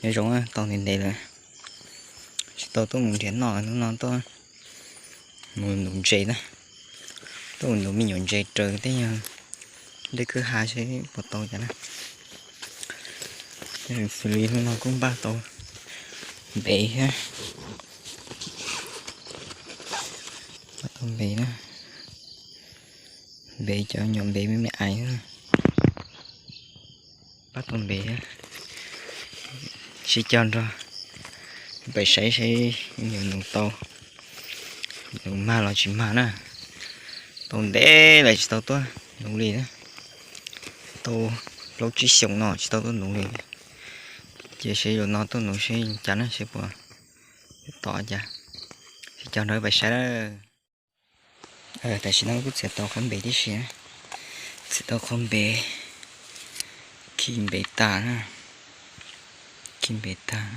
Nyob zoo, tau ntev ntev lawm tsis tau tuaj mus nrhiav noj, hnub no tuaj mus nuv ntses na. Tuaj mus nuv me nyuam ntses raws tej nyuag dej kwj ha seb puas tau cas na. Xws li hnub no kuj npaj tau npev thiab, npaj tau npev na, npev cov nyuam npev me me ais na. Npaj tau npev, sib cog nrog pais saib seb yuav nuv tau, nuv mag los tsis mag na. Tau ntev lawm tsis tau tuaj nuv li na, tau plaub tsib xyoos no tsis tau tuaj nuv li. Ces seb zaum no tuaj nuv seb cas na, seb puas tom cas. Sib cog nrog pais saib na. Tam sim no kuj txiav tau qhov npev tib si, txiav tau qhov npev, khi npev tas na, khi npev tas,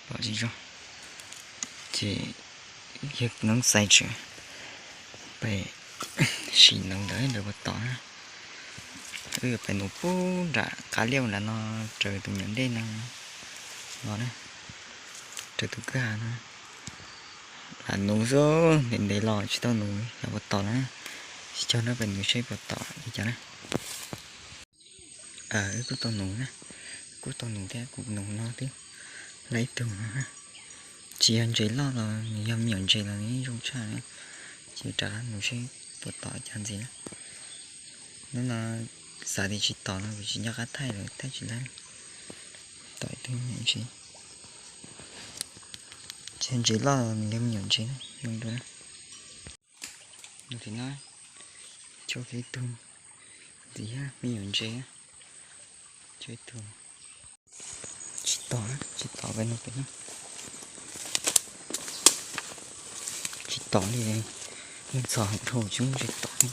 pom tsis zoo, ces yog noob xais tseem pais sim noob ntawd lawv puas tom na. Wb yuav pais nuv pub nram qab liaj nram no, raws tus nyuam dej no los na, raws tus kwj ha no. Lam nuv xwb, ntev ntev los tsis tau nuv, lam puas tom na. Sib cog nrog pais nuv seb puas tom li cas na. Wb kuj tau nuv na, kuj tau nuv thiab, kuv nuv no twb laib tug no. Tsis yog ntses loj los nws yog me nyuam ntses los nws yeej zoo tshaj na. Ces rov qab nuv seb puas tom cas ntxiv na. Hnub no xav tias tsis tom no kuv tsis nco qab thaij lawm, thaij tsis laib. Tom ib tug me nyuam ntses, tsis yog ntses loj los nws yog me nyuam ntses na, zoo dua na. Tim no cog ib tug ntxiv, me nyuam ntses, cog ib tug. Tsis tom, tsis tom pem no pem no. Tsis tom li, yeej txog hauv dhau tsis muaj ntses tom li.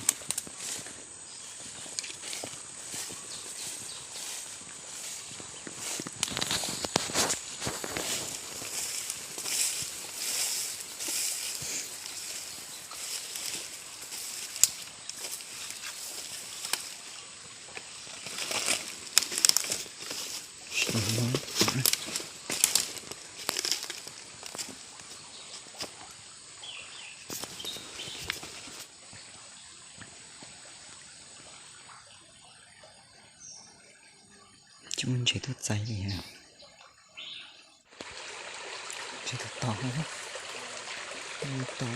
Tsis muaj ntses tuaj txais li. Ntses tom tom, tom,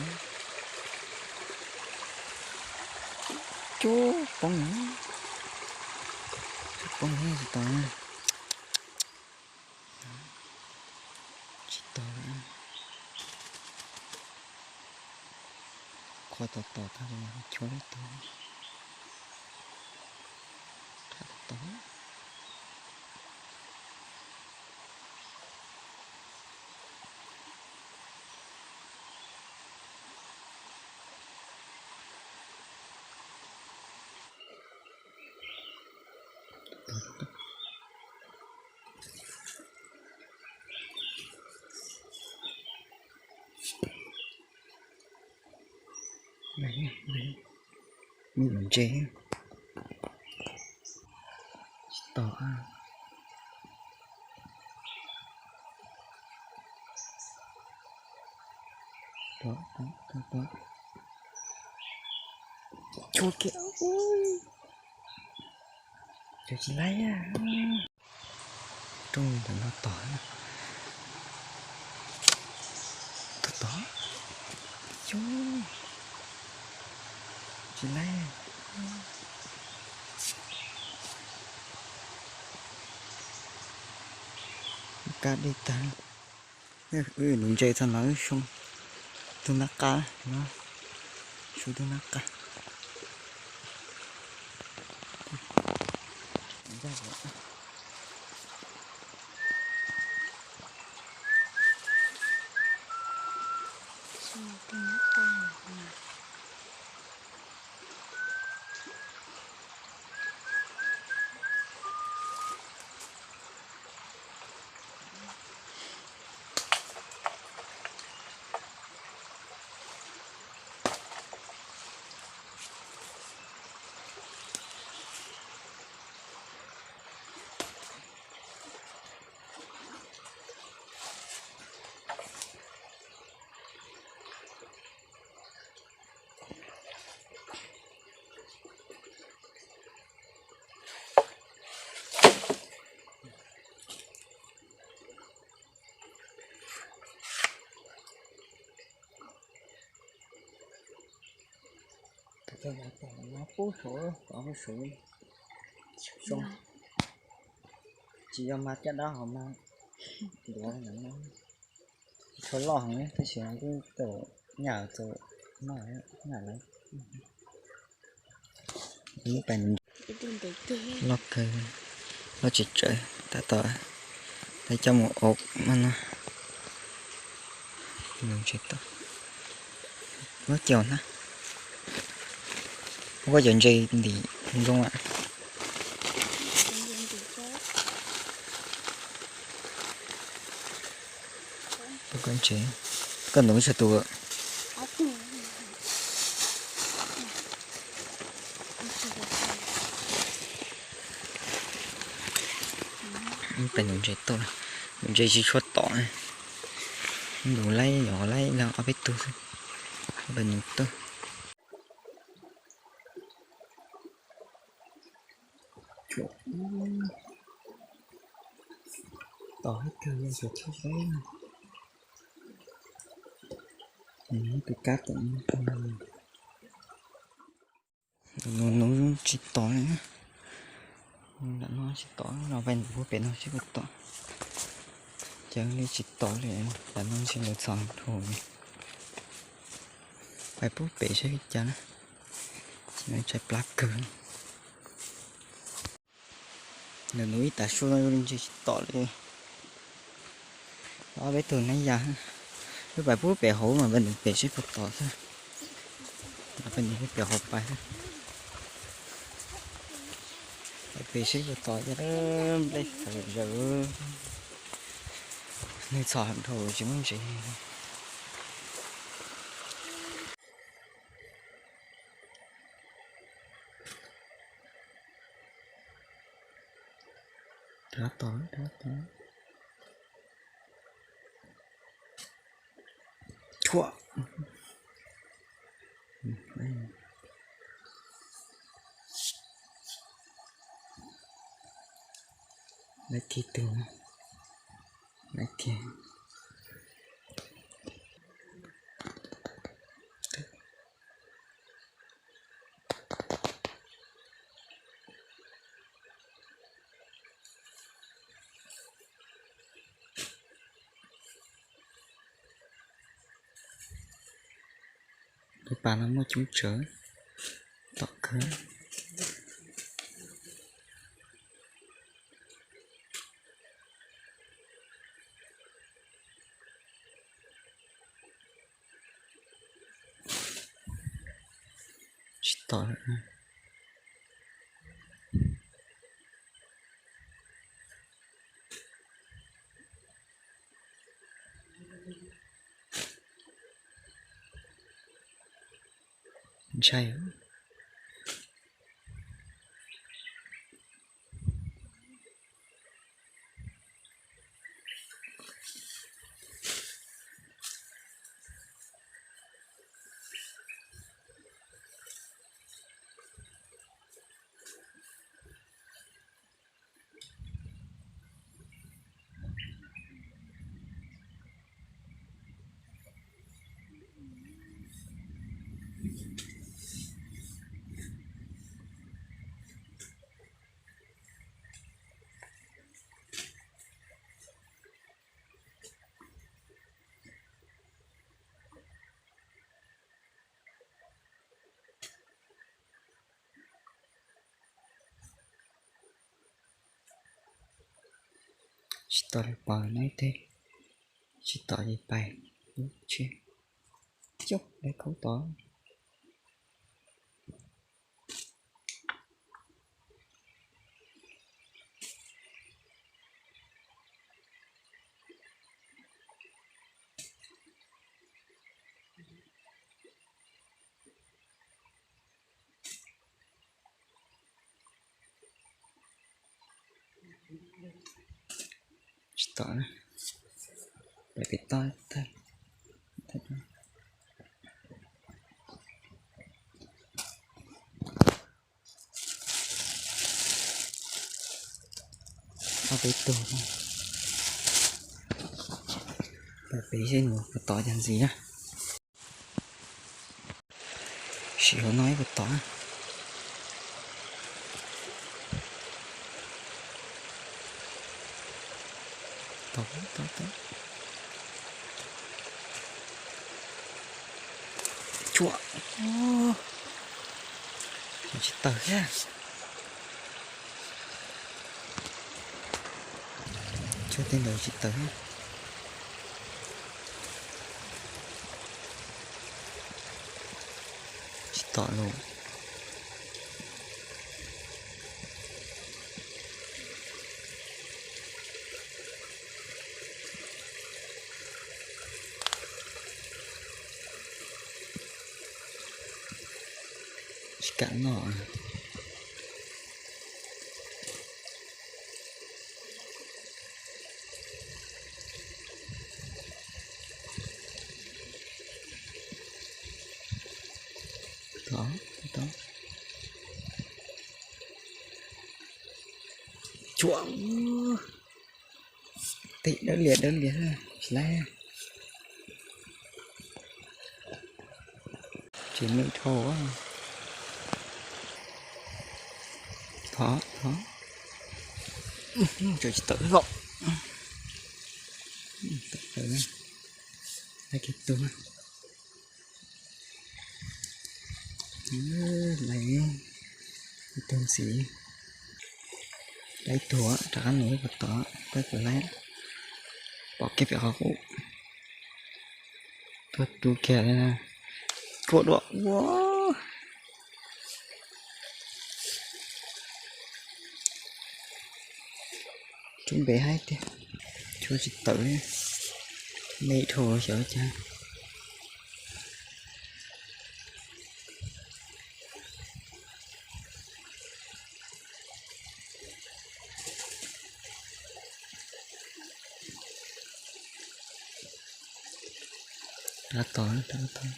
cub poob, cub poob tsis tom. Tsis tom. Qhov tom tom tag li no, chuab ib tug. Qhov tom tom. Me nyuam ntses. Tsis tom. Tom, tom, tom, tom. Chua kiag. Cov tsis laib. Rooj ntawm no tom. Tom, tom. Cov tsis laib. Kab dej tag. Wb nuv ntses txog no wb soo tug nab qa no, soo tug nab qa. Cov no pub saum, cov pub saum, tsis yog mas caj dab ho mas, ntuav no, tshuav loj heev tab sis twb tau nyam txaus noj, nyam lawm. Loj kawg, loj tsis tsawg, tab tom, tab coj mus ua mas no. Muab caum na, muab koj cov ntses ntim zoo a. Koj ntov tsawg tus? Pem nws ntses tau, nws ntses tsis tshua tom, nws laib yog laib ib leeg ob peb tug xwb. Pem nws tau. Tom ib tug yog cov choj, tus kab tom no, nws tsis tom li. Nram no tsis tom, no pais nws pub pem no seb puas tom. Cov li tsis tom li, nram no ntshe lawv txhom dhau li. Pais pub pem seb li cas na, tsis tshaib plab kawg. Nws nub ib tav su zoo li ntshe tsis tom li. Ob peb tug neeb ya, wb pais pub pem hauv mas pais nws pem seb puas tom xwb. Pais nws pem hauv pais, pais pem seb puas tom, nplej tawm zaws, nws txhom dhau tsis muaj ntses. Rov tom, rov tom. Thuam. Laiv kiag tug, laiv kiag. Lub pas no muaj coob tsawv, tom kawg. Tsis tom. Ntshai. Tsis tom li pom neb tej, tsis tom li pais, lub tsheb coj lawv khaub tod. Tsis tom na, pem pem toj tag. Ob peb tug, pem pem seb nws puas tom cov ntxiv na. Seb Tsis hauv no ib puas tom. Tom, tom, tom. Tshuam. Tsis tawg thiab. Tshuam tej ntawd tsis tawg thiab. Tsis tom lawm. Tsis kam noj. Tom, tom. Tshuam. Tej dawb lias dawb lias, tsis laib. Tsis me dhau. Thov, thov. Tsis tawm los. Tawm, tawm. Laib kiag tug. Laib ib tug ntxiv. Laib ib tug rov qab mus ib puas tom, peb puas laib. Pom kiag pem qhov qub. Tuaj tu kiag li na. Tshuam dua ua. Tshuam npe haib tiag. Tshuam tsis tawm li. Me dhau xyov cas. Rov tom, rov tom.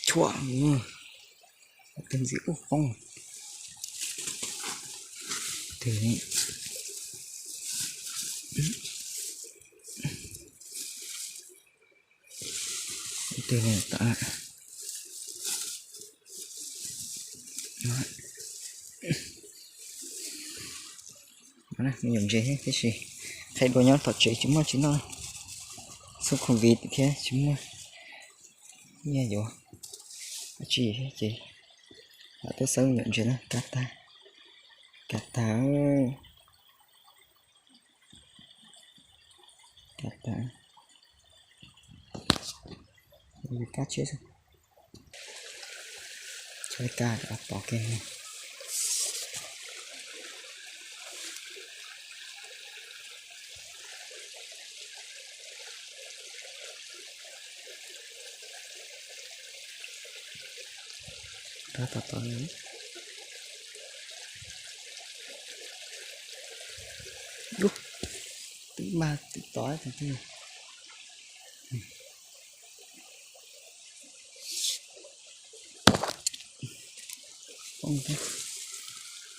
Tshuam, tus ntxiv ub poob. Tus, tus ne tom. Me nyuam ntses thiab, tiam sis qhia dua nyob tom tsev tsis muaj tsis noj, xub covid thiab tsis muaj nyiaj yuav dab tsi thiab ces lam tuaj xawb me nyuam ntses na. Kab tag, kab tag, kab tag. Kab tshiab xwb. Txhob li kab, pov kiag. Tab tom tom li. Ub, twb mag twb tod tus twg.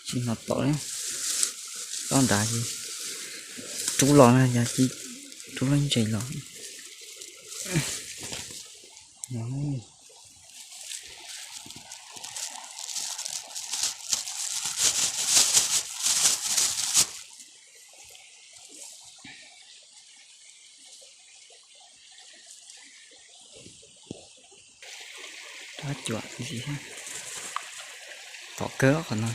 Tsis hnov tom li. Toj nrad ces rub los na, yog cia rub lub ntses los. Rab cuam tib si thiab. Tom kawg qhov no.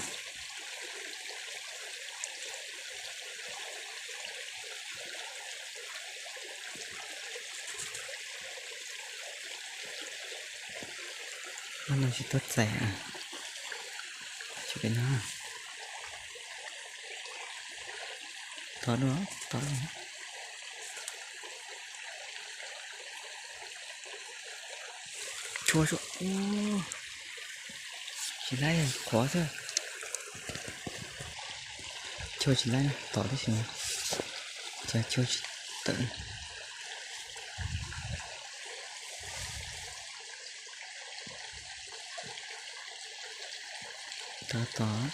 Hnub no tsis tuaj txais, tsis pem no. Tod dua, tod dua. Tshuam, tshuam, tsis laib, qhuav xwb. Tshuam tsis laib na, tom tib si, cas tshuam tsis tawm. Rov tom,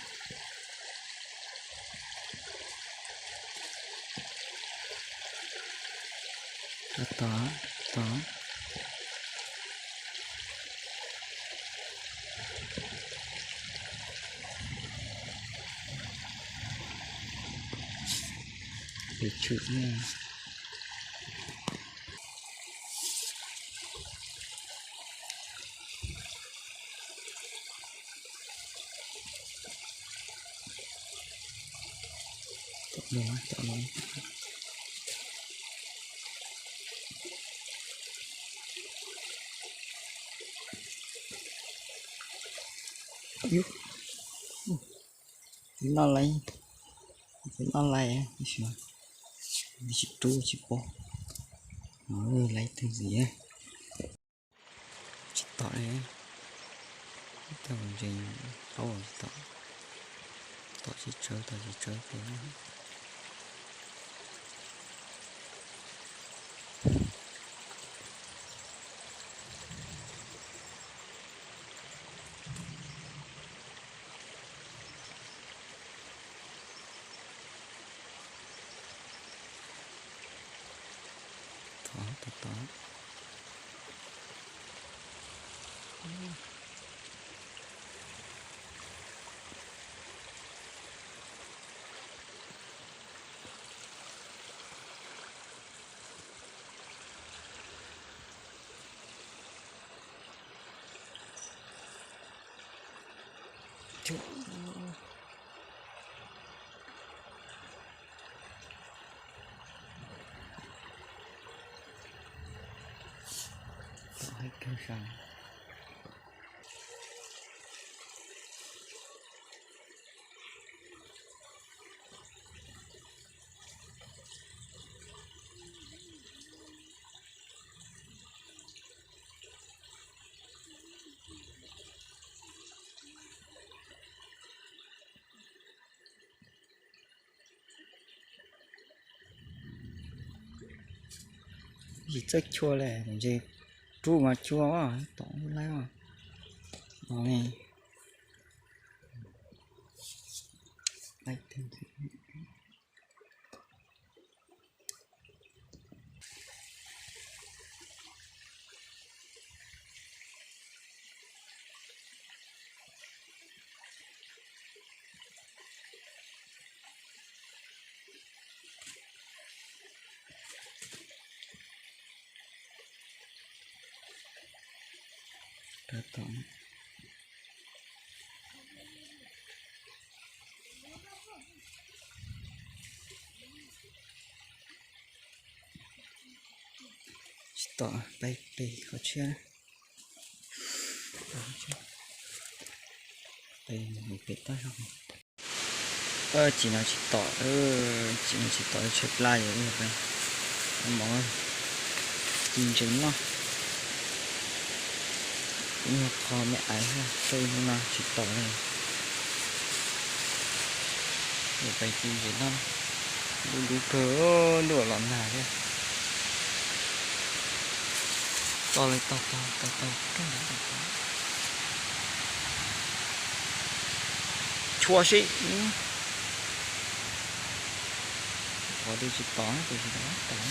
rov tom, tom. Pes tswm ne. Tom no, tom no. Yus, noj laiv, noj laiv, tsis rub tsis pom. Laiv tug ntxiv. Tsis tom li, tau ntses qaub tsis tom, tom tsis tsawv, tom tsis tsawv ces. Tom, tom, tom. Tsis txawj chua li, ntses rub mas chua, tom lub laib os. Tsis tom, peb pem qhov tshiab. Pem, pem toj zog. Tsis no tsis tom, tsis no tsis tom, tshaib plab yog ib, mov ci ntses noj. Ib nyuag qho me aiv, tau ib hnub no tsis tom li. Pais ci ntses noj, dub dub kawg, dub los nag thiab. Toj li toj tog toj tog, tshua si. Qhov twg tsis tom, tus tsis tom, tom.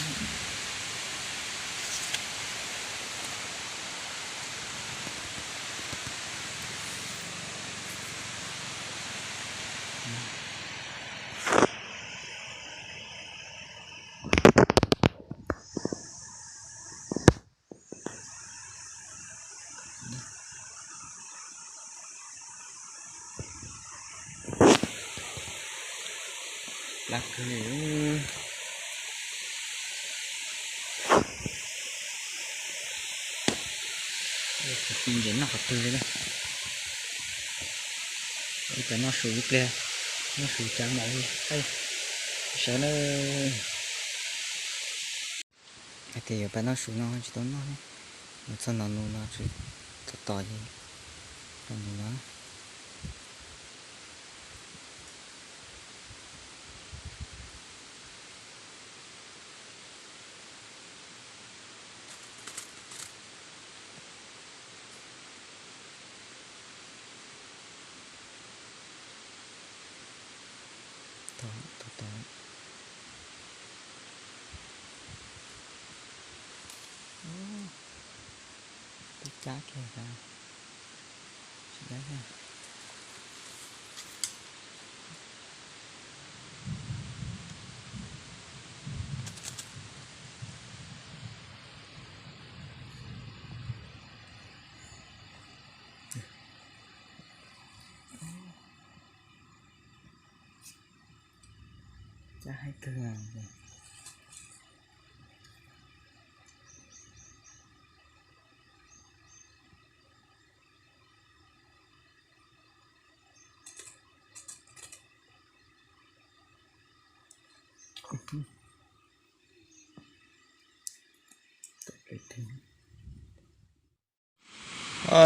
Plab kawg li. Ci ntses noj qhov twg li na. Ib pab noj su ib pliag, noj su cas mam li saib na. Hais tias yuav pab noj su no tsis tau noj, mus txog no nus no tsis tau tom ces tau nus no. Tau, tau, tau. Peb cab kiag, tsis dab thiab. Haib kawg.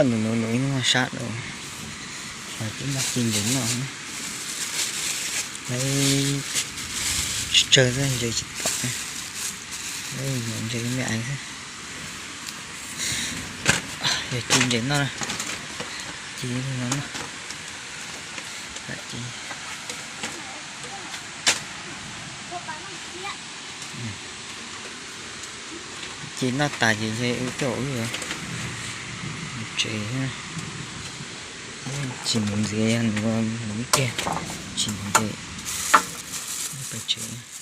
Nws nws nws ib hnub sab lawm, twb muaj ci ntses noj. Lawv tsis tsawg xwb, ntses tsis pom. Lawv ntses me aiv xwb. Yog ci ntses noj, ci no noj. Ci noj tas ces yog wb coj wb mus tsev. Tsis mus ntxias, yog nws mus ib pliag tsis mus ces wb pais tsev.